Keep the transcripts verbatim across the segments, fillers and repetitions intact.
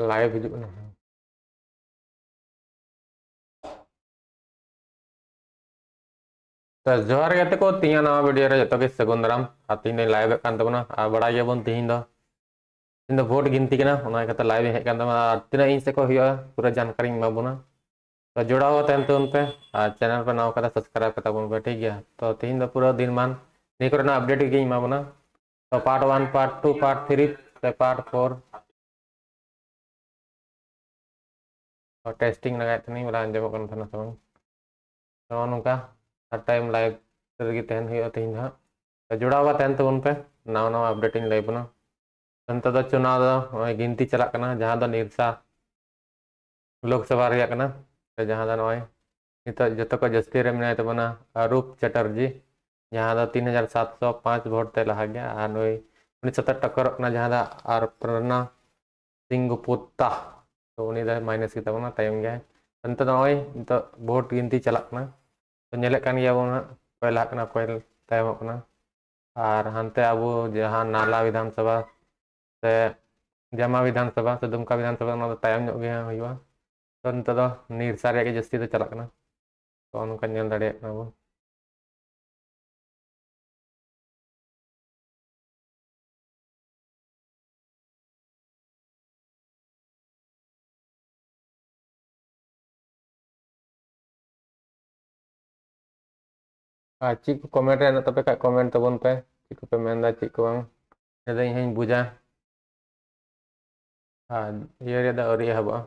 Live ᱦᱤᱡᱩᱜ ᱠᱟᱱᱟ᱾ ᱛᱚ ᱡᱚᱦᱟᱨ ᱜᱮ ᱜᱟᱛᱮ ᱠᱚ, ᱛᱮᱦᱮᱧᱟᱜ ᱱᱟᱣᱟ ᱵᱷᱤᱰᱤᱭᱳ ᱨᱮ ᱡᱚᱛᱚ ᱜᱮ ᱥᱟᱹᱜᱩᱱ ᱫᱟᱨᱟᱢ᱾ ᱟᱨ ᱛᱮᱦᱮᱧ ᱫᱚᱧ ᱞᱟᱭᱤᱵᱷ ᱮᱫ ᱠᱟᱱ ᱛᱟᱵᱚᱱᱟ, ᱟᱨ ᱵᱟᱲᱟᱭ ᱜᱮᱭᱟᱵᱚᱱ ᱛᱮᱦᱮᱧ ᱫᱚ ᱛᱮᱦᱮᱧ ᱫᱚ ᱵᱷᱳᱴ ᱜᱤᱱᱛᱤ ᱠᱟᱱᱟ, ᱚᱱᱟ ᱤᱭᱠᱟᱹᱛᱮ ᱞᱟᱭᱤᱵᱷ ᱤᱧ ᱦᱮᱡ ᱠᱟᱱ ᱛᱟᱵᱚᱱᱟ᱾ ᱟᱨ ᱛᱤᱱᱟᱹᱜ ᱤᱧ ᱥᱮᱫ ᱠᱷᱚᱱ ᱦᱩᱭᱩᱜᱼᱟ, ᱯᱩᱨᱟᱹ ᱡᱟᱱᱠᱟᱨᱤᱧ ᱮᱢᱟ ᱵᱚᱱᱟ᱾ ᱛᱚ ᱡᱚᱲᱟᱣ ᱛᱟᱦᱮᱱ ᱛᱟᱵᱚᱱ ᱯᱮ, ᱟᱨ ᱪᱮᱱᱮᱞ ᱯᱮ ᱱᱟᱣᱟ ᱠᱟᱫᱟ, ᱥᱟᱵᱥᱠᱨᱟᱭᱤᱵ ᱠᱟᱛᱟ ᱵᱚᱱ ᱯᱮ, ᱴᱷᱤᱠ ᱜᱮᱭᱟ? ᱛᱚ ᱛᱮᱦᱮᱧ ᱫᱚ ᱯᱩᱨᱟᱹ ᱫᱤᱱ ᱢᱟᱱ ᱱᱤᱭᱟᱹ ᱠᱚᱨᱮᱱᱟᱜ ᱟᱯᱰᱮᱴ ᱜᱮᱧ ᱮᱢᱟ ᱵᱚᱱᱟ᱾ ᱛᱚ part one, part two, part three ᱥᱮ ᱯᱟᱨᱴ ᱯᱷᱳᱨ ᱴᱮᱥᱴᱤᱝ ᱞᱟᱜᱟᱭᱮᱫ ᱛᱟᱦᱮᱱᱤᱧ, ᱵᱚᱞᱮ ᱟᱸᱡᱚᱢᱚᱜ ᱠᱟᱱ ᱛᱟᱦᱮᱱᱟ ᱥᱮ ᱵᱟᱝ᱾ ᱱᱚᱜᱼᱚ ᱱᱚᱝᱠᱟ ᱦᱟᱨ ᱴᱟᱭᱤᱢ ᱞᱟᱭᱤᱵᱷ ᱨᱮᱜᱮ ᱛᱟᱦᱮᱱ ᱦᱩᱭᱩᱜᱼᱟ ᱛᱮᱦᱮᱧ ᱫᱚ ᱦᱟᱸᱜ᱾ ᱛᱚ ᱡᱚᱲᱟᱣ ᱵᱟ ᱛᱟᱦᱮᱱ ᱛᱟᱵᱚᱱ ᱯᱮ, ᱱᱟᱣᱟ ᱱᱟᱣᱟ ᱟᱯᱰᱮᱴ ᱤᱧ ᱞᱟᱹᱭ ᱟᱵᱚᱱᱟ᱾ ᱱᱤᱛᱚᱜ ᱫᱚ ᱪᱩᱱᱟᱣ ᱫᱚ ᱱᱚᱜᱼᱚᱭ ᱜᱤᱱᱛᱤ ᱪᱟᱞᱟᱜ ᱠᱟᱱᱟ, ᱡᱟᱦᱟᱸ ᱫᱚ ᱱᱤᱨᱥᱟ ᱞᱳᱠᱥᱚᱵᱷᱟ ᱨᱮᱭᱟᱜ ᱠᱟᱱᱟ᱾ ᱥᱮ ᱡᱟᱦᱟᱸ ᱫᱚ ᱱᱚᱜᱼᱚᱭ ᱱᱤᱛᱚᱜ ᱡᱚᱛᱚ ᱠᱷᱚᱱ ᱡᱟᱹᱥᱛᱤ ᱨᱮ ᱢᱮᱱᱟᱭ ᱛᱟᱵᱚᱱᱟ ᱨᱩᱯ ᱪᱟᱴᱟᱨᱡᱤ, ᱡᱟᱦᱟᱸ ᱫᱚ ᱛᱤᱱ ᱦᱟᱡᱟᱨ ᱥᱟᱛᱥᱚ ᱯᱟᱸᱪ ᱵᱷᱳᱴ ᱛᱮ ᱞᱟᱦᱟ ᱜᱮᱭᱟ᱾ ᱟᱨ ᱱᱩᱭ ᱩᱱᱤ ᱥᱟᱛᱮ ᱴᱟᱠᱚᱨᱚᱜ ᱠᱟᱱᱟ ᱡᱟᱦᱟᱸ ᱫᱚ ᱟᱨ ᱯᱨᱮᱨᱱᱟ ᱥᱤᱝᱜᱩᱯᱩᱛᱛᱟ, ᱛᱚ ᱩᱱᱤ ᱫᱚᱭ ᱢᱟᱭᱱᱟᱥ ᱜᱮᱛᱟ ᱵᱚᱱᱟ, ᱛᱟᱭᱚᱢ ᱜᱮᱭᱟᱭ᱾ ᱱᱤᱛᱚᱜ ᱫᱚ ᱱᱚᱜᱼᱚᱭ ᱱᱤᱛᱚᱜ ᱵᱷᱳᱴ ᱜᱤᱱᱛᱤ ᱪᱟᱞᱟᱜ ᱠᱟᱱᱟ, ᱛᱚ ᱧᱮᱞᱮᱫ ᱠᱟᱱ ᱜᱮᱭᱟ ᱵᱚᱱ ᱦᱟᱸᱜ ᱚᱠᱚᱭ ᱞᱟᱦᱟᱜ ᱠᱟᱱᱟ, ᱚᱠᱚᱭ ᱛᱟᱭᱚᱢᱚᱜ ᱠᱟᱱᱟ᱾ ᱟᱨ ᱦᱟᱱᱛᱮ ᱟᱵᱚ ᱡᱟᱦᱟᱸ ᱱᱟᱞᱟ ᱵᱤᱫᱷᱟᱱ ᱥᱚᱵᱷᱟ ᱥᱮ ᱡᱟᱢᱟ ᱵᱤᱫᱷᱟᱱ ᱥᱚᱵᱷᱟ ᱥᱮ ᱫᱩᱢᱠᱟ ᱵᱤᱫᱷᱟᱱ ᱥᱚᱵᱷᱟ, ᱚᱱᱟ ᱫᱚ ᱛᱟᱭᱚᱢ ᱧᱚᱜ ᱜᱮ ᱦᱟᱸᱜ ᱦᱩᱭᱩᱜᱼᱟ᱾ ᱛᱚ ᱱᱤᱛᱚᱜ ᱫᱚ ᱱᱤᱨᱥᱟ ᱨᱮᱭᱟᱜ ᱜᱮ ᱡᱟᱹᱥᱛᱤ ᱫᱚ ᱪᱟᱞᱟᱜ ᱠᱟᱱᱟ, ᱛᱚ ᱱᱚᱝᱠᱟ ᱧᱮᱞ ᱫᱟᱲᱮᱭᱟᱜ ᱠᱟᱱᱟ ᱵᱚᱱ᱾ ᱟᱨ ᱪᱮᱫ ᱠᱚ ᱠᱚᱢᱮᱱᱴ ᱨᱮ ᱦᱮᱱᱟᱜ ᱛᱟᱯᱮ ᱠᱷᱟᱡ ᱠᱚᱢᱮᱱᱴ ᱛᱟᱵᱚᱱ ᱯᱮ, ᱪᱮᱫ ᱠᱚᱯᱮ ᱢᱮᱱᱫᱟ ᱪᱮᱫ ᱠᱚ ᱵᱟᱝ, ᱤᱱᱟᱹ ᱫᱚ ᱤᱧ ᱦᱚᱧ ᱵᱩᱡᱟ᱾ ᱟᱨ ᱤᱭᱟᱹ ᱨᱮᱭᱟᱜ ᱫᱚ ᱟᱹᱣᱨᱤ ᱮᱦᱚᱵᱚᱜᱼᱟ,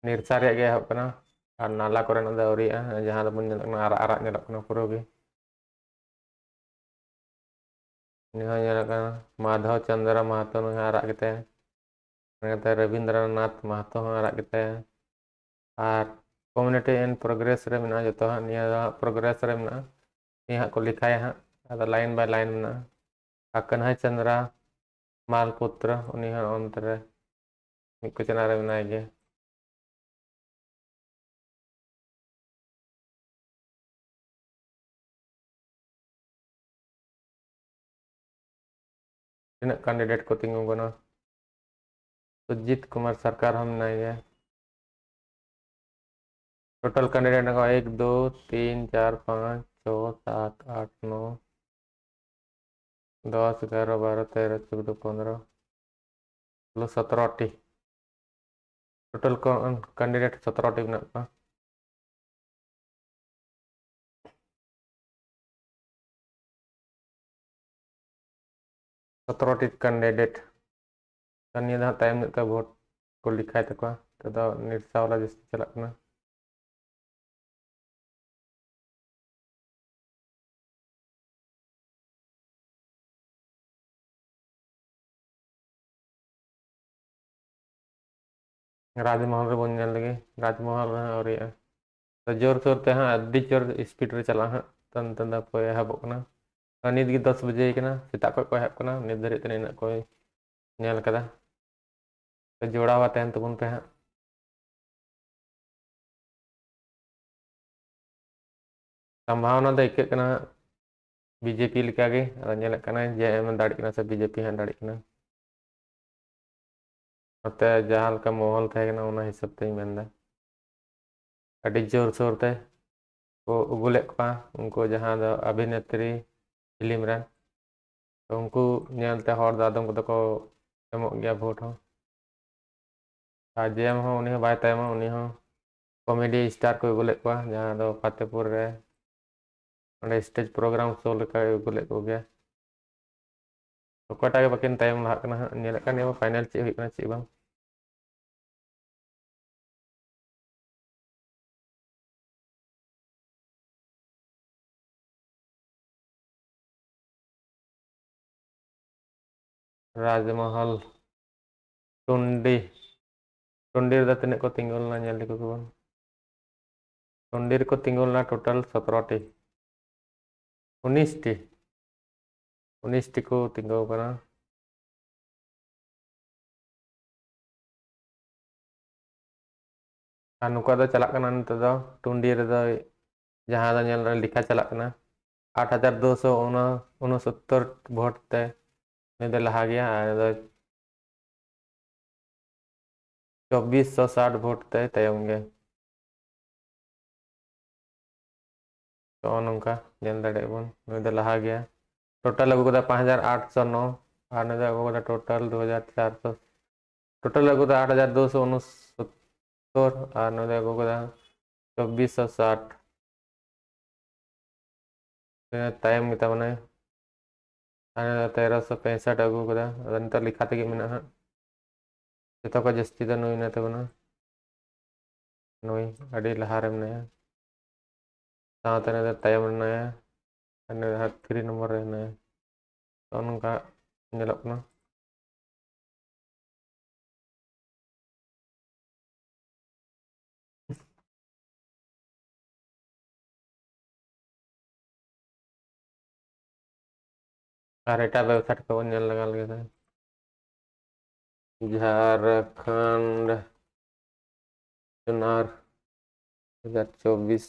ᱱᱤᱨᱥᱟ ᱨᱮᱭᱟᱜ ᱜᱮ ᱮᱦᱚᱵ ᱠᱟᱱᱟ᱾ ᱟᱨ ᱱᱟᱞᱟ ᱠᱚᱨᱮᱱᱟᱜ ᱫᱚ ᱟᱹᱣᱨᱤᱭᱟᱜᱼᱟ, ᱡᱟᱦᱟᱸ ᱫᱚᱵᱚᱱ ᱧᱮᱞᱮᱫ ᱠᱟᱱᱟ ᱟᱨᱟᱜ ᱟᱨᱟᱜ ᱧᱮᱞᱚᱜ ᱠᱟᱱᱟ ᱯᱩᱨᱟᱹ ᱜᱮ᱾ ᱩᱱᱤ ᱦᱚᱸ ᱧᱮᱞᱚᱜ ᱠᱟᱱᱟ ᱢᱟᱫᱷᱚᱵ ᱪᱚᱸᱫᱽᱨᱚ ᱢᱟᱦᱟᱛᱚ, ᱱᱩᱭ ᱦᱚᱸ ᱟᱨᱟᱜ ᱜᱮᱛᱟᱭᱟ᱾ ᱚᱱᱟ ᱠᱟᱛᱮ ᱨᱚᱵᱤᱱᱫᱨᱚᱱᱟᱛᱷ ᱢᱟᱦᱟᱛᱚ ᱦᱚᱸ ᱟᱨᱟᱜ ᱜᱮᱛᱟᱭᱟ᱾ ᱟᱨ community in progress ᱨᱮ ᱢᱮᱱᱟᱜᱼᱟ, ᱡᱚᱛᱚ ᱦᱟᱸᱜ ᱱᱤᱭᱟᱹ ᱫᱚ ᱦᱟᱸᱜ progress ᱨᱮ ᱢᱮᱱᱟᱜᱼᱟ᱾ ᱱᱤᱭᱟᱹ ᱦᱟᱸᱜ ᱠᱚ ᱞᱮᱠᱷᱟᱭᱟ ᱦᱟᱸᱜ, ᱟᱫᱚ line by line ᱢᱮᱱᱟᱜᱼᱟ᱾ ᱟᱨ ᱠᱟᱱᱦᱟᱭ ᱪᱚᱸᱫᱽᱨᱟ ᱢᱟᱞᱯᱩᱛᱨᱟ, ᱩᱱᱤ ᱦᱚᱸ ᱚᱱᱛᱮ ᱨᱮ ᱢᱤᱫ ᱠᱚᱪᱟᱱᱟ ᱨᱮ ᱢᱮᱱᱟᱭ ᱜᱮᱭᱟ᱾ ᱛᱤᱱᱟᱹᱜ candidate ᱠᱚ ᱛᱤᱸᱜᱩ ᱠᱟᱱᱟ? ᱥᱩᱡᱤᱛ ᱠᱩᱢᱟᱨ ᱥᱚᱨᱠᱟᱨ ᱦᱚᱸ ᱢᱮᱱᱟᱭ ᱜᱮᱭᱟ᱾ ᱴᱳᱴᱟᱞ ᱠᱮᱱᱰᱤᱰᱮᱴ ᱢᱮᱱᱟᱜ ᱠᱚᱣᱟ ᱮᱠ, ᱫᱩ, ᱛᱤᱱ, ᱪᱟᱨ, ᱯᱟᱸᱪ, ᱪᱷᱚ, ᱥᱟᱛ, ᱟᱴ, ᱱᱚ, ᱫᱚᱥ, ᱮᱜᱟᱨᱚ, ᱵᱟᱨᱚ, ᱛᱮᱨᱚ, ᱪᱳᱫᱽᱫᱳ, ᱯᱚᱱᱨᱚ, ᱥᱳᱞᱳ, ᱥᱚᱛᱨᱚ ᱴᱤ᱾ ᱴᱳᱴᱟᱞ ᱠᱮᱱᱰᱤᱰᱮᱴ ᱥᱚᱛᱨᱚ ᱴᱤ ᱢᱮᱱᱟᱜ ᱠᱚᱣᱟ᱾ ᱥᱚᱛᱨᱚ ᱴᱤ ᱠᱮᱱᱰᱤᱰᱮᱴ᱾ ᱟᱨ ᱱᱤᱭᱟᱹ ᱫᱚ ᱦᱟᱸᱜ ᱛᱟᱭᱚᱢ ᱧᱚᱜ ᱛᱮ ᱵᱷᱳᱴ ᱠᱚ ᱞᱮᱠᱷᱟᱭ ᱛᱟᱠᱚᱣᱟ᱾ ᱱᱤᱛᱚᱜ ᱫᱚ ᱱᱤᱨᱥᱟ ᱵᱟᱞᱟ ᱡᱟᱹᱥᱛᱤ ᱪᱟᱞᱟᱜ ᱠᱟᱱᱟ᱾ ᱨᱟᱡᱽᱢᱚᱦᱚᱞ ᱨᱮᱵᱚᱱ ᱧᱮᱞ ᱞᱮᱜᱮ, ᱨᱟᱡᱽᱢᱚᱦᱚᱞ ᱨᱮᱦᱚᱸ ᱟᱹᱣᱨᱤᱭᱟᱜᱼᱟ᱾ ᱛᱚ ᱡᱳᱨ ᱥᱳᱨ ᱛᱮ ᱦᱟᱸᱜ ᱟᱹᱰᱤ ᱡᱳᱨ ᱥᱯᱤᱰ ᱨᱮ ᱪᱟᱞᱟᱜᱼᱟ ᱦᱟᱸᱜ᱾ ᱛᱚ ᱱᱤᱛᱚᱜ ᱫᱚ ᱦᱟᱯᱳᱭ ᱮᱦᱚᱵᱚᱜ ᱠᱟᱱᱟ᱾ ᱛᱚ ᱱᱤᱛ ᱜᱮ ᱫᱚᱥ ᱵᱟᱡᱮ ᱠᱟᱱᱟ, ᱥᱮᱛᱟᱜ ᱠᱷᱚᱱ ᱠᱚ ᱮᱦᱚᱵ ᱠᱟᱱᱟ, ᱱᱤᱛ ᱫᱷᱟᱹᱨᱤᱡ ᱛᱮ ᱱᱤᱱᱟᱹᱜ ᱠᱚ ᱧᱮᱞ ᱠᱟᱫᱟ᱾ ᱛᱚ ᱡᱚᱲᱟᱣ ᱛᱟᱦᱮᱱ ᱛᱟᱵᱚᱱ ᱯᱮ ᱦᱟᱸᱜ᱾ ᱥᱚᱢᱵᱷᱟᱵᱚᱱᱟ ᱫᱚ ᱟᱹᱭᱠᱟᱹᱜ ᱠᱟᱱᱟ ᱵᱤᱡᱮᱯᱤ ᱞᱮᱠᱟᱜᱮ᱾ ᱟᱫᱚ ᱧᱮᱞᱚᱜ ᱠᱟᱱᱟ ᱡᱮ ᱮᱢ ᱫᱟᱲᱮᱜ ᱠᱟᱱᱟ ᱥᱮ ᱵᱤᱡᱮᱯᱤ ᱦᱟᱸᱜ ᱫᱟᱲᱮᱜ ᱠᱟᱱᱟ᱾ ᱱᱚᱛᱮ ᱡᱟᱦᱟᱸ ᱞᱮᱠᱟ ᱢᱚᱦᱚᱞ ᱛᱟᱦᱮᱸ ᱠᱟᱱᱟ, ᱚᱱᱟ ᱦᱤᱥᱟᱹᱵ ᱛᱮᱧ ᱢᱮᱱᱫᱟ᱾ ᱟᱹᱰᱤ ᱡᱳᱨᱥᱳᱨ ᱛᱮ ᱠᱚ ᱟᱹᱜᱩ ᱞᱮᱫ ᱠᱚᱣᱟ ᱩᱱᱠᱩ ᱡᱟᱦᱟᱸ ᱫᱚ ᱚᱵᱷᱤᱱᱮᱛᱨᱤ ᱯᱷᱤᱞᱢ ᱨᱮᱱ᱾ ᱛᱚ ᱩᱱᱠᱩ ᱧᱮᱞᱛᱮ ᱦᱚᱲ ᱫᱚ ᱟᱫᱚᱢ ᱠᱚᱫᱚ ᱠᱚ ᱮᱢᱚᱜ ᱜᱮᱭᱟ ᱵᱷᱳᱴ ᱦᱚᱸ᱾ ᱟᱨ ᱡᱮ ᱮᱢ ᱦᱚᱸ, ᱩᱱᱤ ᱦᱚᱸ ᱵᱟᱭ ᱛᱟᱭᱚᱢᱟ, ᱩᱱᱤ ᱦᱚᱸ ᱠᱚᱢᱮᱰᱤ ᱥᱴᱟᱨ ᱠᱚ ᱟᱹᱜᱩ ᱞᱮᱫ ᱠᱚᱣᱟ, ᱡᱟᱦᱟᱸ ᱫᱚ ᱯᱷᱟᱛᱮᱯᱩᱨ ᱨᱮ ᱚᱸᱰᱮ ᱥᱴᱮᱡᱽ ᱯᱨᱳᱜᱨᱟᱢ ᱥᱳ ᱞᱮᱠᱟᱭ ᱟᱹᱜᱩ ᱞᱮᱫ ᱠᱚᱜᱮᱭᱟ᱾ ᱚᱠᱚᱭᱴᱟᱜ ᱜᱮ ᱵᱟᱹᱠᱤᱱ ᱛᱟᱭᱚᱢ ᱞᱟᱦᱟᱜ ᱠᱟᱱᱟ ᱦᱟᱸᱜ, ᱧᱮᱞᱮᱫ ᱠᱟᱱ ᱜᱮᱭᱟ ᱵᱚ ᱯᱷᱟᱭᱱᱟᱞ ᱪᱮᱫ ᱦᱩᱭᱩᱜ ᱠᱟᱱᱟ ᱪᱮᱫ ᱵᱟᱝ᱾ ᱨᱟᱡᱽᱢᱚᱦᱚᱞ, ᱴᱩᱱᱰᱤ, ᱴᱩᱱᱰᱤ ᱨᱮᱫᱚ ᱛᱤᱱᱟᱹᱜ ᱠᱚ ᱛᱤᱸᱜᱩ ᱞᱮᱱᱟ ᱧᱮᱞ ᱞᱮᱠᱚ ᱵᱚᱱ᱾ ᱴᱩᱱᱰᱤ ᱨᱮᱠᱚ ᱛᱤᱸᱜᱩ ᱞᱮᱱᱟ ᱴᱳᱴᱟᱞ ᱥᱚᱛᱨᱚ ᱴᱤ, ᱩᱱᱤᱥ ᱴᱤ, ᱩᱱᱤᱥ ᱴᱤ ᱠᱚ ᱛᱤᱸᱜᱩ ᱠᱟᱱᱟ᱾ ᱟᱨ ᱱᱩᱠᱩᱣᱟᱜ ᱫᱚ ᱪᱟᱞᱟᱜ ᱠᱟᱱᱟ ᱱᱤᱛᱚᱜ ᱫᱚ ᱴᱩᱱᱰᱤ ᱨᱮᱫᱚ ᱡᱟᱦᱟᱸ ᱫᱚ ᱧᱮᱞ ᱨᱮ ᱞᱮᱠᱷᱟ ᱪᱟᱞᱟᱜ ᱠᱟᱱᱟ ᱟᱴ ᱦᱟᱡᱟᱨ ᱫᱩᱥᱚ ᱩᱱᱚᱥᱚᱛᱛᱚᱨ ᱵᱷᱳᱴ ᱛᱮ ᱩᱱᱤ ᱫᱚ ᱞᱟᱦᱟ ᱜᱮᱭᱟ᱾ ᱟᱨ ᱩᱱᱤ ᱫᱚ ᱪᱚᱵᱵᱤᱥ ᱥᱚ ᱥᱟᱴ ᱵᱷᱳᱴ ᱛᱮ ᱛᱟᱭᱚᱢ ᱜᱮ᱾ ᱛᱚ ᱱᱚᱝᱠᱟ ᱧᱮᱞ ᱫᱟᱲᱮᱭᱟᱜ ᱵᱚᱱ, ᱱᱩᱭ ᱫᱚ ᱞᱟᱦᱟ ᱜᱮᱭᱟ᱾ ᱴᱳᱴᱟᱞ ᱟᱹᱜᱩ ᱠᱟᱫᱟ ᱯᱟᱸᱪ ᱦᱟᱡᱟᱨ ᱟᱴᱥᱚ ᱱᱚ, ᱟᱨ ᱱᱩᱭ ᱫᱚ ᱟᱹᱜᱩ ᱠᱟᱫᱟ ᱴᱳᱴᱟᱞ ᱫᱩ ᱦᱟᱡᱟᱨ ᱪᱟᱨᱥᱚ, ᱴᱳᱴᱟᱞ ᱟᱹᱜᱩ ᱠᱟᱫᱟ ᱟᱴ ᱦᱟᱡᱟᱨ ᱫᱩᱥᱚ ᱩᱱᱩᱥᱚᱛᱛᱚᱨ, ᱟᱨ ᱱᱩᱭ ᱫᱚ ᱟᱹᱜᱩ ᱠᱟᱫᱟ ᱪᱚᱵᱵᱤᱥ ᱥᱚ ᱥᱟᱴ᱾ ᱛᱟᱭᱚᱢ ᱜᱮᱛᱟ ᱵᱚᱱᱟᱭ᱾ ᱟᱨ ᱛᱮᱨᱚᱥᱚ ᱯᱮᱸᱥᱚᱴ ᱟᱹᱜᱩ ᱠᱟᱫᱟ᱾ ᱟᱫᱚ ᱱᱤᱛᱚᱜ ᱞᱮᱠᱷᱟ ᱛᱮᱜᱮ ᱢᱮᱱᱟᱜᱼᱟ ᱦᱟᱸᱜ᱾ ᱡᱚᱛᱚ ᱠᱷᱚᱱ ᱡᱟᱹᱥᱛᱤ ᱫᱚ ᱱᱩᱭ ᱢᱮᱱᱟᱭ ᱛᱟᱵᱚᱱᱟ᱾ ᱱᱩᱭ ᱟᱹᱰᱤ ᱞᱟᱦᱟ ᱨᱮ ᱢᱮᱱᱟᱭᱟ, ᱥᱟᱶᱛᱮ ᱱᱩᱭ ᱫᱚ ᱛᱟᱭᱚᱢ ᱨᱮ ᱢᱮᱱᱟᱭᱟ, ᱟᱨ ᱱᱩᱭ ᱫᱚ ᱦᱟᱸᱜ ᱛᱷᱨᱤ ᱱᱚᱢᱵᱚᱨ ᱨᱮ ᱢᱮᱱᱟᱭᱟ᱾ ᱱᱚᱜᱼᱚ ᱱᱚᱝᱠᱟ ᱧᱮᱞᱚᱜ ᱠᱟᱱᱟ᱾ ᱟᱨ ᱮᱴᱟᱜ ᱣᱮᱵᱥᱟᱭᱤᱴ ᱠᱚᱵᱚᱱ ᱧᱮᱞ ᱞᱮᱜᱟ ᱞᱮᱜᱮ ᱥᱮ᱾ ᱡᱷᱟᱨᱠᱷᱚᱸᱰ ᱪᱩᱱᱟᱨ ᱫᱩ ᱦᱟᱡᱟᱨ ᱪᱚᱵᱵᱤᱥ᱾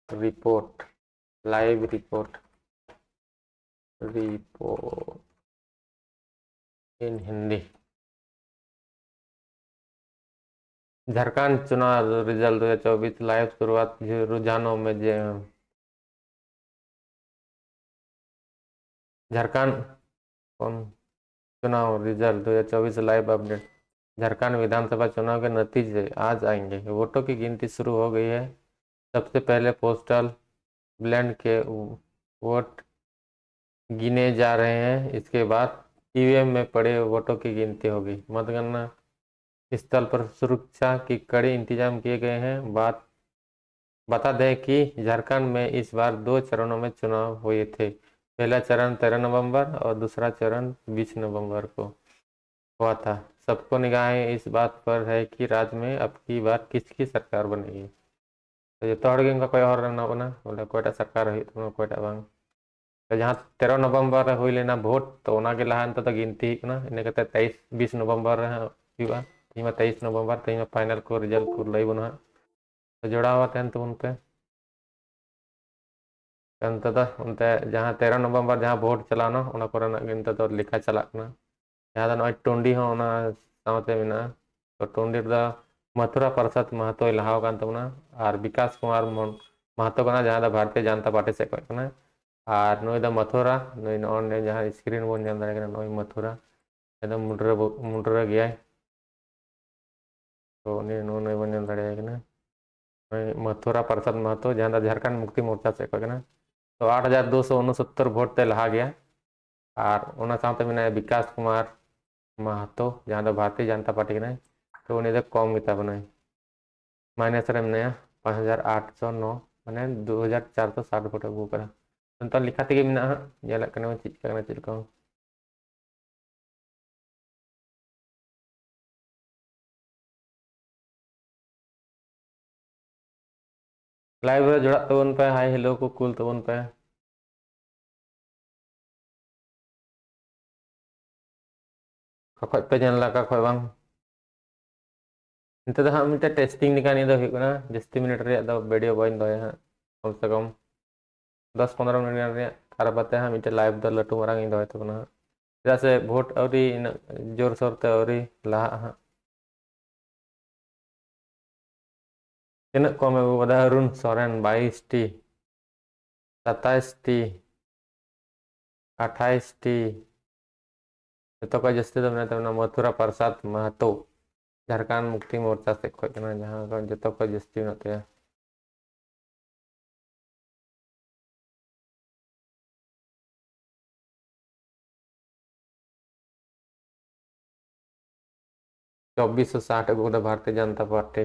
Report, live report, report in Hindi। Jharkhand चुनाव रिजल्ट दो हज़ार चौबीस, लाइव शुरुआत रुझानों में जे झारखंड कौन चुनाव रिजल्ट दो हज़ार चौबीस लाइव अपडेट। झारखंड विधानसभा चुनाव के नतीजे आज आएंगे। वोटों की गिनती शुरू हो गई है। सबसे पहले पोस्टल बैलेट के वोट गिने जा रहे हैं। इसके बाद ईवीएम में पड़े वोटों की गिनती होगी। मतगणना स्थल पर सुरक्षा की कड़े इंतजाम किए गए हैं। बात बता दें कि झारखंड में इस बार दो चरणों में चुनाव हुए थे। पहला चरण तेरह नवंबर और दूसरा चरण बीस नवंबर को हुआ था। सबको निगाहें इस बात पर है कि राज्य में अब की बार किसकी सरकार बनेगी। ᱛᱚ ᱡᱚᱛᱚ ᱦᱚᱲ ᱜᱮ ᱚᱱᱠᱟ ᱠᱚᱭᱚᱜ ᱦᱚᱨ ᱨᱮ ᱢᱮᱱᱟᱜ ᱵᱚᱱᱟ, ᱵᱚᱞᱮ ᱚᱠᱚᱭᱴᱟᱜ ᱥᱚᱨᱠᱟᱨ ᱦᱩᱭᱩᱜ ᱛᱟᱵᱚᱱᱟ, ᱚᱠᱚᱭᱴᱟᱜ ᱵᱟᱝ᱾ ᱛᱚ ᱡᱟᱦᱟᱸ ᱛᱮᱨᱚ ᱱᱚᱵᱷᱮᱢᱵᱚᱨ ᱨᱮ ᱦᱩᱭ ᱞᱮᱱᱟ ᱵᱷᱳᱴ, ᱛᱚ ᱚᱱᱟ ᱜᱮ ᱞᱟᱦᱟ ᱱᱤᱛᱚᱜ ᱫᱚ ᱜᱤᱱᱛᱤ ᱦᱩᱭᱩᱜ ᱠᱟᱱᱟ᱾ ᱤᱱᱟᱹ ᱠᱟᱛᱮ ᱛᱮᱭᱤᱥ, ᱵᱤᱥ ᱱᱚᱵᱷᱮᱢᱵᱚᱨ ᱨᱮ ᱦᱟᱸᱜ ᱦᱩᱭᱩᱜᱼᱟ᱾ ᱛᱮᱦᱮᱧ ᱢᱟ ᱛᱮᱭᱤᱥ ᱱᱚᱵᱷᱮᱢᱵᱚᱨ, ᱛᱮᱦᱮᱧ ᱢᱟ ᱯᱷᱟᱭᱱᱟᱞ ᱠᱚ ᱨᱮᱡᱟᱞᱴ ᱠᱚ ᱞᱟᱹᱭ ᱵᱚᱱᱟ ᱦᱟᱸᱜ᱾ ᱛᱚ ᱡᱚᱲᱟᱣ ᱛᱟᱦᱮᱱ ᱛᱟᱵᱚᱱ ᱯᱮ᱾ ᱚᱱᱛᱮ ᱫᱚ, ᱚᱱᱛᱮ ᱡᱟᱦᱟᱸ ᱛᱮᱨᱚ ᱱᱚᱵᱷᱮᱢᱵᱚᱨ ᱡᱟᱦᱟᱸ ᱵᱷᱳᱴ ᱪᱟᱞᱟᱣᱱᱟ, ᱚᱱᱟ ᱠᱚᱨᱮᱱᱟᱜ ᱜᱮ ᱱᱤᱛᱚᱜ ᱫᱚ ᱞᱮᱠᱷᱟ ᱪᱟᱞᱟᱜ ᱠᱟᱱᱟ᱾ ᱡᱟᱦᱟᱸ ᱫᱚ ᱱᱚᱜᱼᱚᱭ ᱴᱩᱱᱰᱤ ᱦᱚᱸ ᱚᱱᱟ ᱥᱟᱶᱛᱮ ᱢᱮᱱᱟᱜᱼᱟ᱾ ᱛᱚ ᱴᱩᱱᱰᱤ ᱨᱮᱫᱚ ᱢᱚᱛᱷᱩᱨᱟ ᱯᱨᱚᱥᱟᱫᱽ ᱢᱟᱦᱟᱛᱚᱭ ᱞᱟᱦᱟ ᱟᱠᱟᱱ ᱛᱟᱵᱚᱱᱟ, ᱟᱨ ᱵᱤᱠᱟᱥ ᱠᱩᱢᱟᱨ ᱢᱚᱱ-, ᱢᱟᱦᱟᱛᱚ ᱠᱟᱱᱟ, ᱡᱟᱦᱟᱸ ᱫᱚ ᱵᱷᱟᱨᱚᱛᱤᱭᱚ ᱡᱟᱱᱛᱟ ᱯᱟᱨᱴᱤ ᱥᱮᱫ ᱠᱷᱚᱱ ᱠᱟᱱᱟ᱾ ᱟᱨ ᱱᱩᱭ ᱫᱚ ᱢᱚᱛᱷᱩᱨᱟ, ᱱᱩᱭ ᱱᱚᱜᱼᱚᱭ ᱱᱚᱰᱮ ᱡᱟᱦᱟᱸ screen ᱵᱚᱱ ᱧᱮᱞ ᱫᱟᱲᱮᱭᱟᱜ ᱠᱟᱱᱟ, ᱱᱩᱭ ᱢᱚᱛᱷᱩᱨᱟ, ᱮᱠᱫᱚᱢ ᱢᱩᱰᱨᱟᱹ ᱵᱚ-, ᱢᱩᱰᱨᱟᱹ ᱜᱮᱭᱟᱭ᱾ ᱛᱚ ᱩᱱᱤ ᱱᱩᱭ, ᱱᱩᱭ ᱵᱚᱱ ᱧᱮᱞ ᱫᱟᱲᱮᱭᱟᱭ ᱠᱟᱱᱟ, ᱱᱩᱭ ᱢᱚᱛᱷᱩᱨᱟ ᱯᱨᱚᱥᱟᱫᱽ ᱢᱟᱦᱟᱛᱚ, ᱡᱟᱦᱟᱸ ᱫᱚ ᱡᱷᱟᱲᱠᱷᱚᱸᱰ ᱢᱩᱠᱛᱤ ᱢᱳᱨᱪᱟ ᱥᱮᱫ ᱠᱷᱚᱱ ᱠᱟᱱᱟ᱾ ᱛᱚ ᱟᱴ ᱦᱟᱡᱟᱨ ᱫᱩᱥᱚ ᱩᱱᱩᱥᱚᱛᱛᱚᱨ ᱵᱷᱳᱴ ᱛᱮ ᱞᱟᱦᱟ ᱜᱮᱭᱟ᱾ ᱟᱨ ᱚᱱᱟ ᱥᱟᱶᱛᱮ ᱢᱮᱱᱟᱭᱟ ᱵᱤᱠᱟᱥ ᱠᱩᱢᱟᱨ ᱢᱟᱦᱟᱛᱚ, ᱡᱟᱦᱟᱸ ᱫᱚ ᱵᱷᱟᱨᱚᱛᱤᱭᱚ ᱡᱟᱱᱛᱟ ᱯᱟᱨᱴᱤ ᱠᱟᱱᱟᱭ᱾ ᱛᱚ ᱩᱱᱤ ᱫᱚ ᱠᱚᱢ ᱜᱮᱛᱟ ᱵᱚᱱᱟᱭ, ᱢᱟᱭᱱᱟᱥ ᱨᱮ ᱢᱮᱱᱟᱭᱟ, ᱯᱟᱸᱪ ᱦᱟᱡᱟᱨ ᱟᱴᱥᱚ ᱱᱚ, ᱢᱟᱱᱮ ᱫᱩ ᱦᱟᱡᱟᱨ ᱪᱟᱨᱥᱚ ᱥᱟᱴ ᱵᱷᱳᱴ ᱟᱹᱜᱩ ᱟᱠᱟᱫᱟ᱾ ᱱᱮᱛᱟᱨ ᱞᱮᱠᱷᱟ ᱛᱮᱜᱮ ᱢᱮᱱᱟᱜᱼᱟ ᱦᱟᱸᱜ, ᱧᱮᱞᱮᱫ ᱠᱟᱱᱟ ᱵᱚᱱ ᱪᱮᱫ ᱪᱤᱠᱟᱹᱜ ᱠᱟᱱᱟ ᱪᱮᱫ ᱞᱮᱠᱟ᱾ ᱞᱟᱭᱤᱵᱷ ᱨᱮ ᱡᱚᱲᱟᱜ ᱛᱟᱵᱚᱱ ᱯᱮ, ᱦᱟᱭ ᱦᱮᱞᱳ ᱠᱚ ᱠᱩᱞ ᱛᱟᱵᱚᱱ ᱯᱮ᱾ ᱚᱠᱟ ᱠᱷᱚᱡ ᱯᱮ ᱧᱮᱞ ᱞᱟᱜᱟ ᱠᱷᱚᱡ ᱵᱟᱝ? ᱱᱤᱛᱚᱜ ᱫᱚ ᱦᱟᱸᱜ ᱢᱤᱫᱴᱮᱱ ᱴᱮᱥᱴᱤᱝ ᱞᱮᱠᱟ ᱱᱤᱭᱟᱹ ᱫᱚ ᱦᱩᱭᱩᱜ ᱠᱟᱱᱟ, ᱡᱟᱹᱥᱛᱤ ᱢᱤᱱᱤᱴ ᱨᱮᱭᱟᱜ ᱫᱚ ᱵᱷᱤᱰᱤᱭᱳ ᱵᱟᱹᱧ ᱫᱚᱦᱚᱭᱟ ᱦᱟᱸᱜ, ᱠᱚᱢ ᱥᱮ ᱠᱚᱢ ᱫᱚᱥ ᱯᱚᱱᱨᱚ ᱢᱤᱱᱤᱴ ᱜᱟᱱ ᱨᱮᱭᱟᱜ, ᱛᱟᱨ ᱵᱟᱫᱮ ᱦᱟᱸᱜ ᱢᱤᱫᱴᱮᱱ ᱞᱟᱭᱤᱵᱷ ᱫᱚ ᱞᱟᱹᱴᱩ ᱢᱟᱨᱟᱝ ᱤᱧ ᱫᱚᱦᱚᱭ ᱛᱟᱵᱚᱱᱟ ᱦᱟᱸᱜ, ᱪᱮᱫᱟᱜ ᱥᱮ ᱵᱷᱳᱴ ᱟᱹᱣᱨᱤ ᱤᱱᱟᱹᱜ ᱡᱳᱨᱥᱳᱨ ᱛᱮ ᱟᱹᱣᱨᱤ ᱞᱟᱦᱟᱜᱼᱟ ᱦᱟᱸᱜ᱾ ᱛᱤᱱᱟᱹᱜ ᱠᱚᱢ ᱟᱹᱜᱩ ᱠᱟᱫᱟ ᱚᱨᱩᱱ ᱥᱚᱨᱮᱱ? ᱵᱟᱭᱤᱥ ᱴᱤ, ᱥᱟᱛᱟᱭᱤᱥ ᱴᱤ, ᱟᱴᱷᱟᱭᱤᱥ ᱴᱤ᱾ ᱡᱚᱛᱚ ᱠᱷᱚᱡ ᱡᱟᱹᱥᱛᱤ ᱫᱚ ᱢᱮᱱᱟᱭ ᱛᱟᱵᱚᱱᱟ ᱢᱚᱛᱷᱩᱨᱟ ᱯᱨᱚᱥᱟᱫᱽ ᱢᱟᱦᱟᱛᱚ, ᱡᱷᱟᱲᱠᱷᱚᱸᱰ ᱢᱩᱠᱛᱤ ᱢᱳᱨᱪᱟ ᱥᱮᱫ ᱠᱷᱚᱡ ᱠᱟᱱᱟ, ᱡᱟᱦᱟᱸ ᱠᱷᱚᱡ ᱡᱚᱛᱚ ᱠᱷᱚᱡ ᱡᱟᱹᱥᱛᱤ ᱢᱮᱱᱟᱜ ᱛᱟᱭᱟ᱾ ᱪᱚᱵᱵᱤᱥᱥᱚ ᱥᱟᱴ ᱟᱹᱜᱩ ᱠᱟᱫᱟ ᱵᱷᱟᱨᱚᱛᱤᱭᱚ ᱡᱚᱱᱚᱛᱟ ᱯᱟᱨᱴᱤ᱾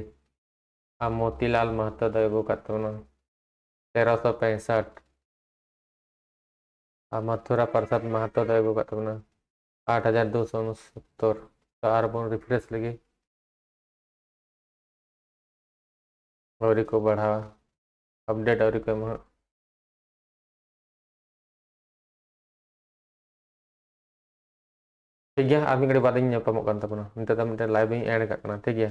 ᱟᱨ ᱢᱚᱛᱤᱞᱟᱞ ᱢᱟᱦᱛᱚ ᱫᱚᱭ ᱟᱹᱜᱩ ᱠᱟᱫ ᱛᱟᱵᱚᱱᱟ ᱛᱮᱨᱚᱥᱚ ᱯᱮᱸᱥᱟᱴ᱾ ᱟᱨ ᱢᱚᱛᱷᱩᱨᱟ ᱯᱨᱚᱥᱟᱫᱽ ᱢᱟᱦᱛᱚ ᱫᱚᱭ ᱟᱹᱜᱩ ᱠᱟᱫ ᱛᱟᱵᱚᱱᱟ ᱟᱴ ᱦᱟᱡᱟᱨ ᱫᱩᱥᱚ ᱩᱱᱩᱥᱚᱛᱛᱚᱨ᱾ ᱛᱚ ᱟᱨ ᱵᱚᱱ ᱨᱤᱯᱷᱨᱮᱥ ᱞᱮᱜᱮ᱾ ᱟᱹᱣᱨᱤ ᱠᱚ ᱵᱟᱲᱦᱟᱣᱟ, ᱟᱯᱰᱮᱴ ᱟᱹᱣᱨᱤ ᱠᱚ ᱮᱢᱟ ᱦᱟᱸᱜ᱾ ᱴᱷᱤᱠ ᱜᱮᱭᱟ, ᱟᱨ ᱢᱤᱫ ᱜᱷᱟᱹᱲᱤᱡ ᱵᱟᱫ ᱤᱧ ᱧᱟᱯᱟᱢᱚᱜ ᱠᱟᱱ ᱛᱟᱵᱚᱱᱟ᱾ ᱱᱤᱛᱚᱜ ᱫᱚ ᱢᱤᱫᱴᱮᱱ ᱞᱟᱭᱤᱵᱷ ᱤᱧ ᱮᱰ ᱠᱟᱜ ᱠᱟᱱᱟ, ᱴᱷᱤᱠ ᱜᱮᱭᱟ?